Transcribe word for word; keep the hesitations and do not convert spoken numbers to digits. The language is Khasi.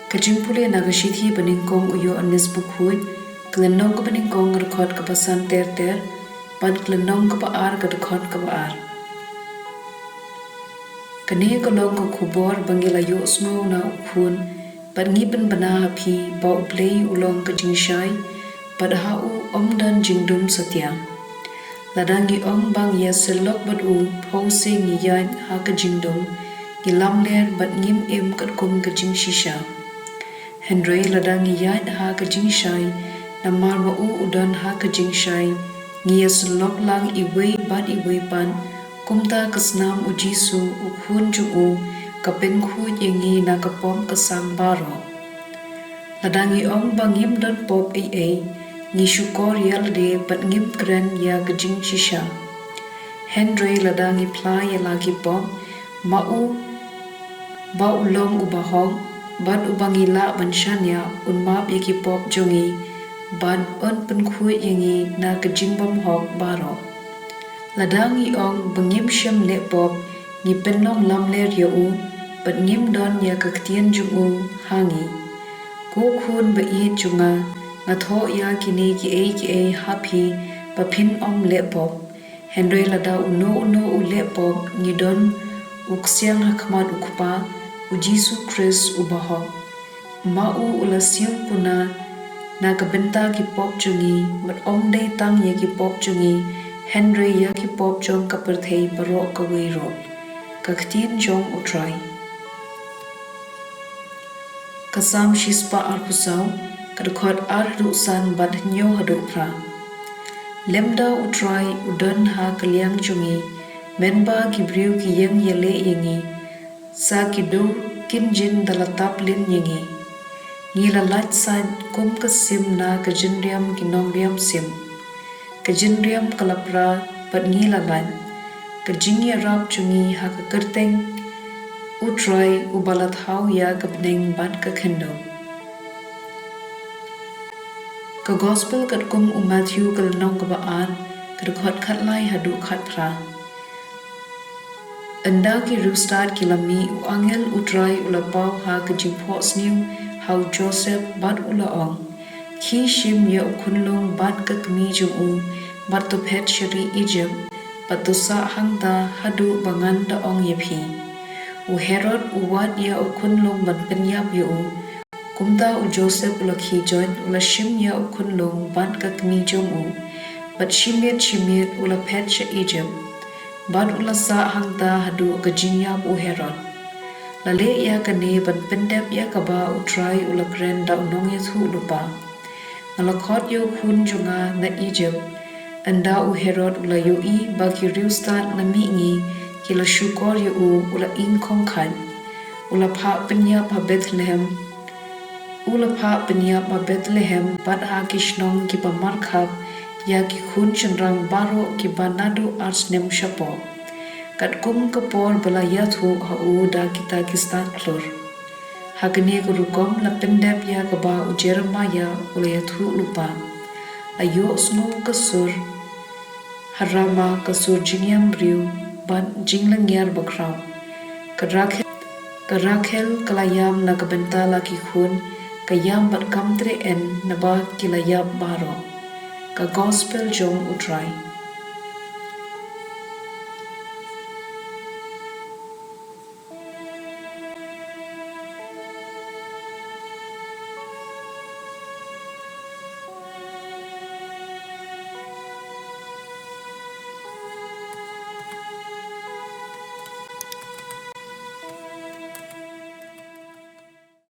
Ka jingpule na ka shithi ba nyngkong u Ïoannis Bakhuid, ka lynnong kaba nyngkong ka dkhot kaba san ter ter, bad ka lynnong kaba ar ka dkhot kaba ar. Kane ka long ka khubor ba ngi la ïohsngew na u Khun, bad ngi pynbna ha phi ba u Blei u long ka jingshai, bad ha u ym don jingdum satia. Lada ngi ong ba ngi ïasyllok bad u, phew sien ngi ïaid ha ka jingdum, ngi lamler bad ngim im katkum ka jingshisha. Hynrei lada ngi ïaid ha ka jingshai, namar ma u u don ha ka jingshai, ngi ïasyllok lang iwei bad iwei pat, kumta ka snam u Jisu u Khun jong u, ka pynkhuid ïa ngi na ka pop ka sam baroh. Lada ngi ong ba ngim don pop ei ei, ngi shukor ïa lade bad ngim kren ïa ka jingshisha. Hynrei lada ngi phla ïa la ki pop, ma u ba u long u bahok, bad uba ngi lah ban shaniah, un map ïa ki pop jong ngi, bad un pynkhuid ïa ngi na ka jingbymhok baroh. Lada ngi ong ba ngim shym leh pop, ngi pynlong lamler ïa u, bad ngim don ïa ka ktien jong u ha ngi. Ko Khun ba ïeit jong nga, nga thoh ïa kine kiei kiei ha phi, ba phin ym leh pop. Hynrei lada uno uno u leh pop, ngi don u ksiang ha khmat u Kpa, u Jisu Khrist u bahok. Ma u u la siew puna na ka bynta ki pop jong ngi, bad ym dei tang ïa ki pop jong ngi, hynrei ïa ki pop jong ka pyrthei baroh kawei ruh. Ka ktien jong u Trai. Ka Salm shispah arphew saw, ka dkhot ar haduh san bad hynñiew haduh phra. Lymda u Trai u don ha ka liang jong ngi, mynba ki briew ki ïeng ïaleh ïa ngi, sa ki dewkynjin da la tap lin ïa ngi. Ngi la lait sait kum ka sim na ka jingriam ki nongriam sim. Ka jingriam ka la pra bad ngi la lait. Ka jingïarap jong ngi ha ka kyrteng u Trai uba la thaw ïa ka bneng bad ka khyndew. Ka Gospel katkum u Matthew ka lynnong kaba ar, ka dkhot khatlai haduh khatphra. Ynda ki riewstad ki la mih, u angel u Trai u la paw ha ka jingphohsniew ha u Joseph bad u la ong, khie shim ïa u khunlung bad ka kmie jong u, bad to phet sha ri Egypt, bad to sah hangta haduh ba ngan da ong ïa phi. U Herod u wad ïa u khunlung ban pynïap ïa u. Kumta u Joseph u la khie joit, u la shim ïa u khunlung bad ka kmie jong u, bad shi miet shi miet u la phet sha Egypt, bad u la sah hangta haduh ka jingïap u Herod. La leh ïa kane ban pyndep ïa kaba u Trai u la kren da u nongïathuhlypa. Nga la khot ïa u khun jong nga na Egypt. Ynda u Herod u la ïohi ba ki riewstad na mihngi ki la shukor ïa u, u la ing khongkhait. U la phah pynïap ha Bethlehem. U la phah pynïap ha Bethlehem bad ha ki shnong kiba markhap ïa ki khun shynrang baroh kiba naduh ar snem shapoh, katkum ka por ba la ïathuh ha u da kita ki stad khlur. Ha kane ka rukom la pyndep ïa kaba u Jeremiah u la ïathuhlypa. La ïohsngew ka sur ha Rama, ka sur jingïam briew bad jinglyngngiar bakhraw. Ka Rakhel, ka Rakhel ka la ïam na ka bynta la ki khun, ka ïam bad kam treh en naba ki la ïap baroh. Ka Gospel jong u Trai.